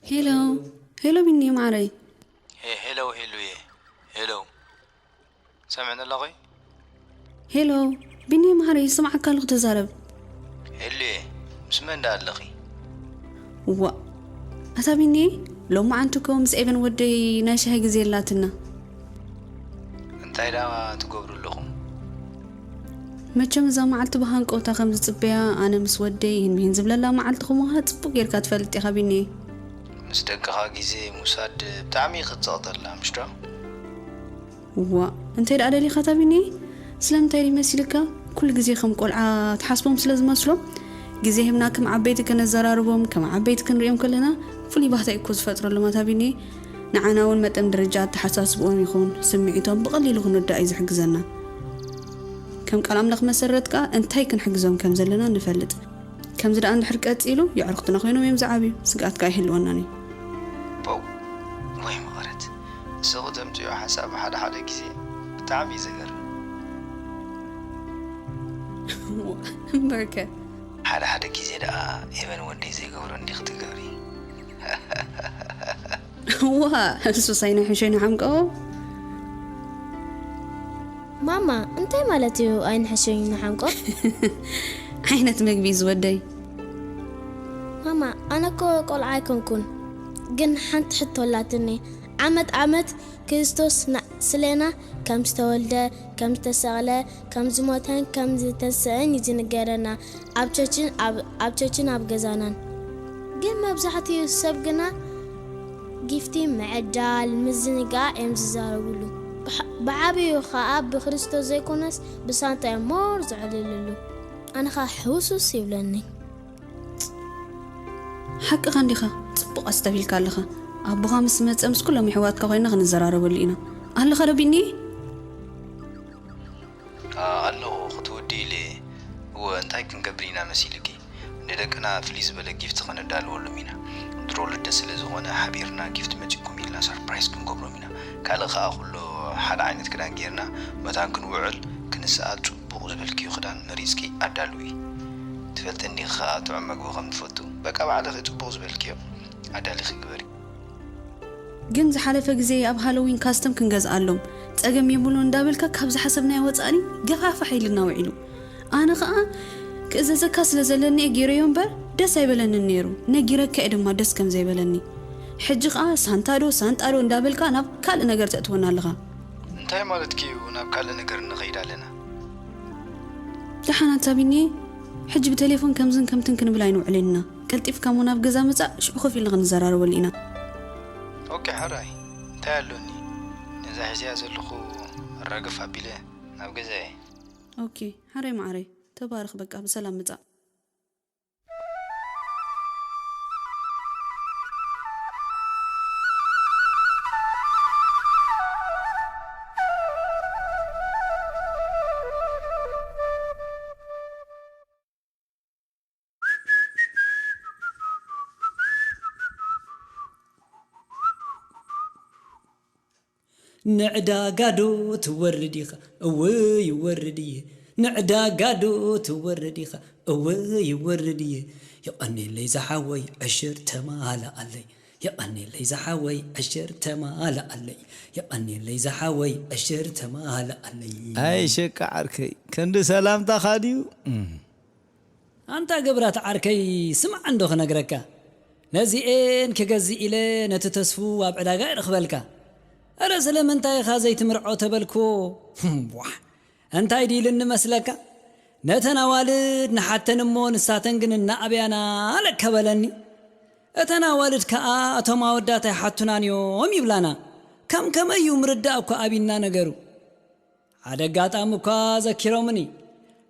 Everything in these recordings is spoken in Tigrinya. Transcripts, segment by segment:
ሄሎ፣ ሄሎ ቢኒ ማዕረይ። ሄሎ ሄሉየ፣ ሄሎ፣ ሰምዕኒ ኣለኺ? ሄሎ ቢኒ ማዕረይ፣ ይስምዓካ ኣለኹ፣ ተዛረብ። ሄሉየ፣ ምስ መን ደኣ ኣለኺ? ዋ፣ ኣታ ቢኒ፣ ሎማዓንቲ እኮ ምስ ኤቨን ወደይ ናይ ሻሂ ግዜ የላትና። እንታይ ደኣ ትገብሩ ኣለኹም? መቸም እዛ መዓልቲ ብሃንቀውታ ከም ዝጽበያ፣ ኣነ ምስ ወደይ ይህን ምሂን ዝብለላ መዓልቲ ከምሃ ጽቡቅ ጌርካ ትፈልጥ ኢኻ ቢኒ። ምስ ደቅኻ ግዜ ምውሳድ ብጣዕሚ ክትጸቕጠላ ምሽዶ? ዋ፣ እንታይ ደኣ ደሊኻ ታቢኒ? ስለምንታይ ድዩ መሲልካ? ኩሉ ግዜ ከም ቆልዓ ትሓስቦም ስለ ዝመስሎም፣ ግዜ ሂብና ከም ዓበይቲ ከነዘራርቦም፣ ከም ዓበይቲ ክንሪኦም ከለና ፍሉይ ባህታ እዩ እኮ ዝፈጥረሎም ኣታ ቢኒ። ንዓና እውን መጠን ደረጃ ኣተሓሳስብኦም ይኹን ስምዒቶም ብቐሊሉ ክንርዳእ እዩ ዝሕግዘና። ከም ቃል ኣምላኽ መሰረት ከኣ እንታይ ክንሕግዞም ከም ዘለና ንፈልጥ። ከምዚ ደኣ እንድሕር ቀጺሉ፣ የዕርኽትና ኮይኖም እዮም ዝዓብዩ። ስግኣት ከኣ ኣይህልወናን እዩ። ፖው፣ ወይ መቐረት፣ ስቕ ተምፅዮ ሓሳብ ሓደ ሓደ ግዜ ብጣዕሚ እዩ ዘገርም። እምበርከ። ሓደ ሓደ ግዜ ደኣ ኤቨን ወደይ ዘይገብሮ እንዲኽ ትገብሪ። ዋ፣ እሱስ ኣይንሕሸይ ንሓምቀኦ። ማማ፣ እንታይ ማለት እዩ ኣይንሕሸይ ንሓምቆ? ዓይነት ምግቢ እዩ ዝወደይ። ማማ፣ ኣነ እኮ ቆልዓ ኣይኮንኩን፣ ግን ሓንቲ ሕቶ ኣላትኒ። ዓመት ዓመት ክርስቶስ ና- ስሌና ከም ዝተወልደ፣ ከም ዝተሰቕለ፣ ከም ዝሞተን ከም ዝተንስአን እዩ ዝንገረና ኣብ ቸችን ኣብ- ኣብ ቸችን ኣብ ገዛናን። ግን መብዛሕትኡ ሰብ ግና ጊፍቲ ምዕዳል፣ ምዝንጋዕ እዮም ዝዛረብሉ። ብሓ- ብዓብዩ ኸኣ ብክርስቶስ ዘይኮነስ ብሳንጣ እዮም ሞር ዘዕልልሉ። ኣነ ኸኣ ሕውስውስ ይብለኒ። ሓቅኻ እንዲኻ፣ ጽቡቕ ኣስተብሂልካ ኣለኻ። ኣቦኻ ምስ መጸ ምስ ኩሎም ኣሕዋትካ ኮይና ክንዘራረበሉ ኢና። ኣለኻ ዶ ቢኒ? ኣለኹ ክትወዲ ኢለ። እወ እንታይ ክንገብር ኢና መሲልኪ? ንደቅና ፍልይ ዝበለ ጊፍት ከነዳልወሎም ኢና። ድሮ ልደት ስለ ዝኾነ ሓቢርና ጊፍት መጺኩም ኢልና ሰርፕራይዝ ክንገብሮም ኢና። ካልእ ከኣ ኩሎ ሓደ ዓይነት ክዳን ጌርና መታን ክንውዕል ክንስኣል ጽቡቕ ዝበልክዮ ክዳን መሪጽኪ ኣዳልዊ። ትፈልጥኒ ከኣ ጥዑም መግቢ ከም ትፈቱ በቃ ባዕልኺ ጽቡቕ ዝበልክዮ ኣዳሊኺ ግበሪ። ግን ዝሓለፈ ግዜ ኣብ ሃሎዊን ካስተም ክንገዝኣሎም ጸገም የብሉን እንዳበልካ ካብ ዝሓሰብናዮ ወጻእኒ ገፋፋሕ ኢልና ውዒሉ። ኣነ ኸኣ ክእዘዘካ ስለ ዘለኒ እየ ገይረዮ እምበር ደስ ኣይበለንን ነይሩ። ነጊረካ እየ ድማ ደስ ከም ዘይበለኒ። ሕጂ ኸኣ ሳንታ ዶ ሳንጣ ዶ እንዳበልካ ናብ ካልእ ነገር ተእትወና ኣለኻ። እንታይ ማለትኪ እዩ ናብ ካልእ ነገር ንኸይድ ኣለና? ደሓን ኣታ ቢኒ፣ ሕጂ ብቴሌፎን ከምዝን ከምትን ክንብል ኣይንውዕልን ኢና። ቀልጢፍካ እሞ ናብ ገዛ ምጻእ፣ ሽዑ ኮፍ ኢልና ክንዘራረበሉ ኢና። ኦኬ ሕራይ፣ እንታይ ኣሎኒ? ነዛ ሒዘያ ዘለኹ ኣራግፍ ኣቢለ ናብ ገዛ እየ። ኦኬ ሕራይ ማዕረይ፣ ተባረኽ፣ በቃ ብሰላም ምጻእ። ንዕዳጋ ዶ ትወርድ ኢኻ? እወ ይወርድ እየ። ንዕዳጋ ዶ ትወርድ ኢኻ? እወ ይወርድ እየ። የቐኔለይ ዝሓወይ ዕሽር ተማላኣለይ። የቐኔለይ ዝሓወይ ዕሽር ተማላኣለይ። የቐኔለይ ዝሓወይ ዕሽር ተማላኣለይ። ኣይ ሸቃ ዓርከይ፣ ክንዲ ሰላምታኻ ድዩ? ኣንታ ገብራት ዓርከይ፣ ስማዕ እንዶ ክነግረካ። ነዚኤን ክገዝእ ኢለ ነቲ ተስፉ ኣብ ዕዳጋ ይረኽበልካ። እረ ስለምንታይ ኢኻ ዘይትምርዖ ተበልክዎ። ዋሕ፣ እንታይ ድዩ ኢሉኒ መስለካ? ነተን ኣዋልድ ንሓተን እሞ ንሳተን ግን እናኣበያና ለከ በለኒ። እተን ኣዋልድ ከኣ እቶም ኣወዳት ኣይሓቱናን እዮም ይብላና። ከም ከመይ እዩ ምርዳእ እኮ ኣቢና ነገሩ። ሓደ ኣጋጣሚ እኳ ዘኪሮምኒ።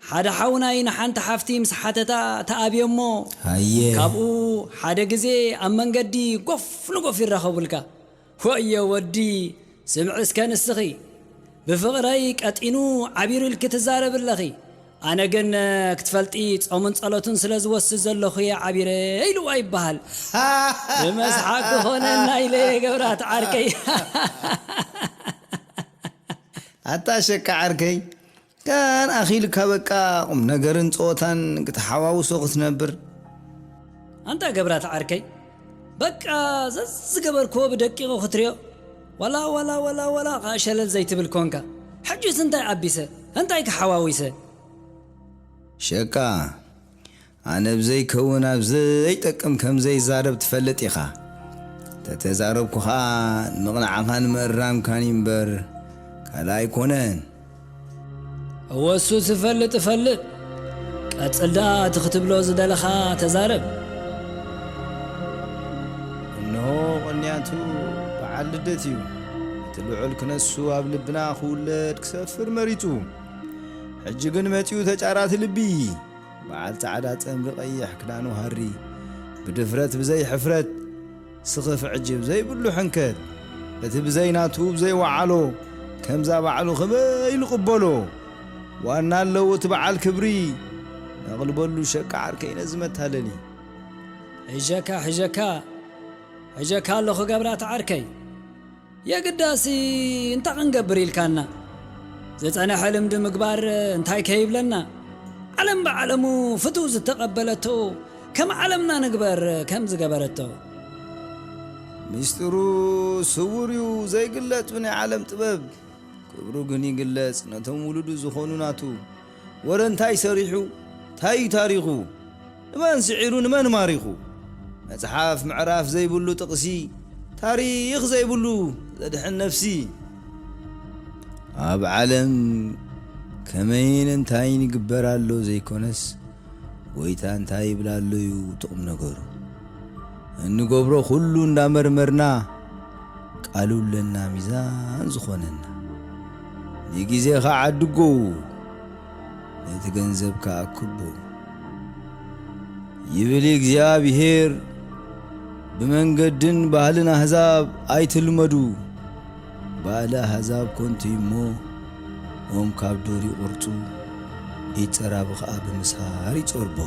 ሓደ ሓውናይ ንሓንቲ ሓፍቲ ምስ ሓተታ ተኣብዮ እሞ፣ ሃየ። ካብኡ ሓደ ግዜ ኣብ መንገዲ ጎፍ ንጎፍ ይራኸቡልካ። ወዮ ወዲ፣ ስምዒ እስከ ንስኺ። ብፍቕረይ ቀጢኑ ዓቢሩ ኢልኪ ትዛረቢ ኣለኺ። ኣነ ግን ክትፈልጢ ጾምን ጸሎትን ስለ ዝወስድ ዘለኹ እየ ዓቢረ ኢልዋ ይበሃል። ብመስሓቅ ክኾነና ኢለ ገብራት ዓርከይ። ኣታ ሸቃ ዓርከይ፣ ካን ኣኺልካ በቃ ቁም ነገርን ጸወታን ክትሓዋውሶ ክትነብር። ኣንታ ገብራት ዓርከይ፣ በቃ ዘዝገበርክዎ ብደቂቑ ክትሪኦ፣ ዋላ፣ ዋላ፣ ዋላ፣ ዋላ ከኣ ሸለል ዘይትብል ኮንካ። ሕጂስ እንታይ ኣቢሰ? እንታይ ከሓዋዊሰ? ሸቃ፣ ኣነ ብዘይከውን ኣብ ዘይጠቅም ከም ዘይዛረብ ትፈልጥ ኢኻ። ተተዛረብኩ ኸኣ ንምቕናዕኻን ምእራምካን እምበር ካልእ ኣይኮነን። እወ እሱስ እፈልጥ እፈልጥ። ቀጽል ደኣ እቲ ክትብሎ ዝደለኻ ተዛረብ። እንሆ ቅንያቱ በዓል ልደት እዩ። እቲ ልዑል ክነሱ ኣብ ልብና ክውለድ ክሰፍር መሪጹ። ሕጂ ግን መጺኡ ተጫራቲ ልቢ። በዓል ጻዕዳ ጸምሪ ቀይሕ ክዳኑ ሃሪ። ብድፍረት ብዘይ ሕፍረት ስኽፍ ዕጅብ ዘይብሉ ሕንከት። እቲ ብዘይ ናቱ ብዘይ ወዓሎ ከምዛ ባዕሉ ከመይ ኢሉ ቅበሎ። ዋና ኣለዎ እቲ በዓል ክብሪ። ነቕልበሉ ሸቃ ዓርከይ ነዚ መታለሊ። ሕጀካ፣ ሕጀካ፣ ሕጀካ ኣለኹ ገብራት ዓርከይ። የግዳሲ እንታይ ክንገብር ኢልካና? ዝጸንሐ ልምዲ ምግባር እንታይ ከይብለና? ዓለም ብዓለሙ ፍትው ዝተቐበለቶ ከም ዓለምና ንግበር ከም ዝገበረቶ። ምስጢሩ ስውር እዩ ዘይግለጥ ብናይ ዓለም ጥበብ። ክብሩ ግን ይግለጽ ነቶም ውሉዱ ዝኾኑ ናቱ። ወረ እንታይ ሰሪሑ? እንታይ እዩ ታሪኹ? ንመን ስዒሩ ንመን ማሪኹ? መጽሓፍ ምዕራፍ ዘይብሉ ጥቕሲ፣ ታሪኽ ዘይብሉ ዘድሕን ነፍሲ። ኣብ ዓለም ከመይን እንታይን ይግበር ኣሎ ዘይኮነስ፣ ጎይታ እንታይ ይብል ኣሎ እዩ እቲ ቁም ነገሩ። እንገብሮ ኩሉ እንዳመርመርና፣ ቃሉ ኣለና ሚዛን ዝኾነና። ንግዜኻ ዓድጎ፣ ነቲ ገንዘብካ ኣክቦ። ይብል እግዚኣብሄር፣ ብመንገድን ባህልን ኣህዛብ ኣይትልመዱ። ባህሊ ኣህዛብ ኮንቱ እሞ፣ ኦም ካብ ዱር ይቑርጹ፣ ኢድ ጸራቢ ኸኣ ብምስሃር ይጸርቦ።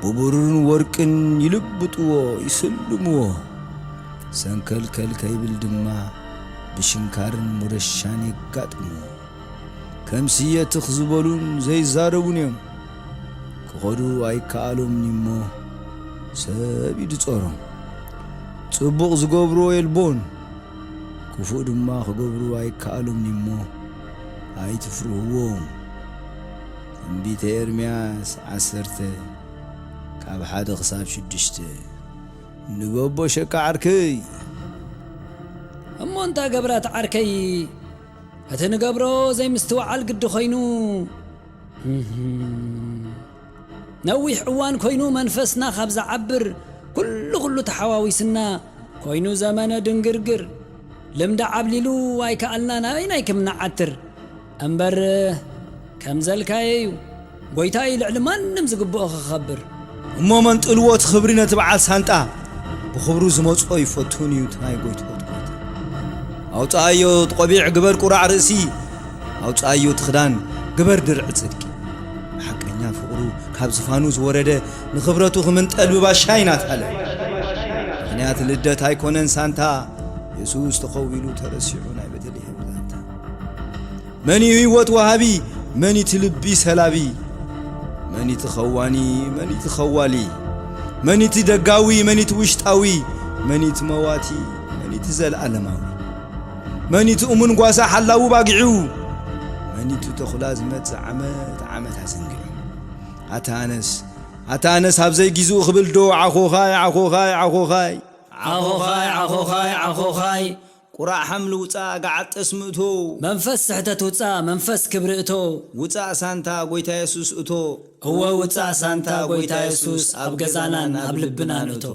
ብብሩርን ወርቅን ይልብጥዎ፣ ይስልምዎ። ሰንከልከል ከይብል ድማ፣ ብሽንካርን ሙረሻን የጋጥምዎ። ከም ስየ ትኽ ዝበሉን ዘይዛረቡን እዮም። ክኸዱ ኣይከኣሎምን እሞ ሰብ እዩ ዝጾሮም። ጽቡቕ ዝገብርዎ የልቦን፣ ክፉእ ድማ ክገብሩ ኣይከኣሎምን እሞ ኣይትፍርህዎም። ትንቢተ ኤርምያስ ዓሰርተ ካብ ሓደ ክሳብ ሽዱሽተ። ንበቦ ሸቃ ዓርከይ። እሞ እንታ ገብራት ዓርከይ፣ እቲ ንገብሮ ዘይምስትውዓል ግዲ ኮይኑ፣ ነዊሕ እዋን ኮይኑ መንፈስና ካብ ዝዓብር ኩሉ ኩሉ ተሓዋዊስና ኮይኑ ዘመነ ድንግርግር። ልምዲ ዓብሊሉ ኣይከኣልና ናበይናይ ክም ንዓትር። እምበር ከም ዘልካዮ እዩ። ጎይታ እዩ ልዕሊ ማንም ዝግብኦ ክኸብር። እሞ መንጥልዎ እቲ ክብሪ ነቲ በዓል ሳንጣ፣ ብኽብሩ ዝመጽኦ ይፈቱን እዩ እቲ ናይ ጎይትኦም ጎይታ። ኣውጽኣዮ እቲ ቆቢዕ ግበር ቁራዕ ርእሲ፣ ኣውጽኣዮ እቲ ክዳን ግበር ድርዒ ጽድቂ። ብሓቀኛ ፍቕሩ ካብ ዝፋኑ ዝወረደ ንኽብረቱ ክምንጠል ብባሻ ይናታለ። ምኽንያት ልደት ኣይኮነን ሳንታ፣ የሱስ ተኸዊሉ ተረሲዑ ናይ ቤተልሔም ዛንታ። መን እዩ ህይወት ወሃቢ? መን እቲ ልቢ ሰላቢ? መን እቲ ኸዋኒ? መን እቲ ኸዋሊ? መን እቲ ደጋዊ? መን እቲ ውሽጣዊ? መን እቲ መዋቲ? መን እቲ ዘለኣለማዊ? መን እቲ እሙን ጓሳ ሓላዊ ባጊዑ? መን እቲ ተኹላ ዝመጽእ ዓመት ዓመት ኣዘንጊዑ? ኣታ ኣነስ፣ ኣታ ኣነስ ኣብ ዘይጊዝኡ ክብል ዶ ዓኾኻይ፣ ዓኾኻይ፣ ዓኾኻይ? ዓኾኻይ፣ ዓኾኻይ፣ ዓኾኻይ። ቁራዕ ሓምሊ ውጻእ፣ ገዓት ጠስሚ እቶ። መንፈስ ስሕተት ውጻእ፣ መንፈስ ክብሪ እቶ። ውጻእ ሳንታ፣ ጎይታ የሱስ እቶ። እወ ውጻእ ሳንታ፣ ጎይታ የሱስ ኣብ ገዛናን ኣብ ልብናን እቶ።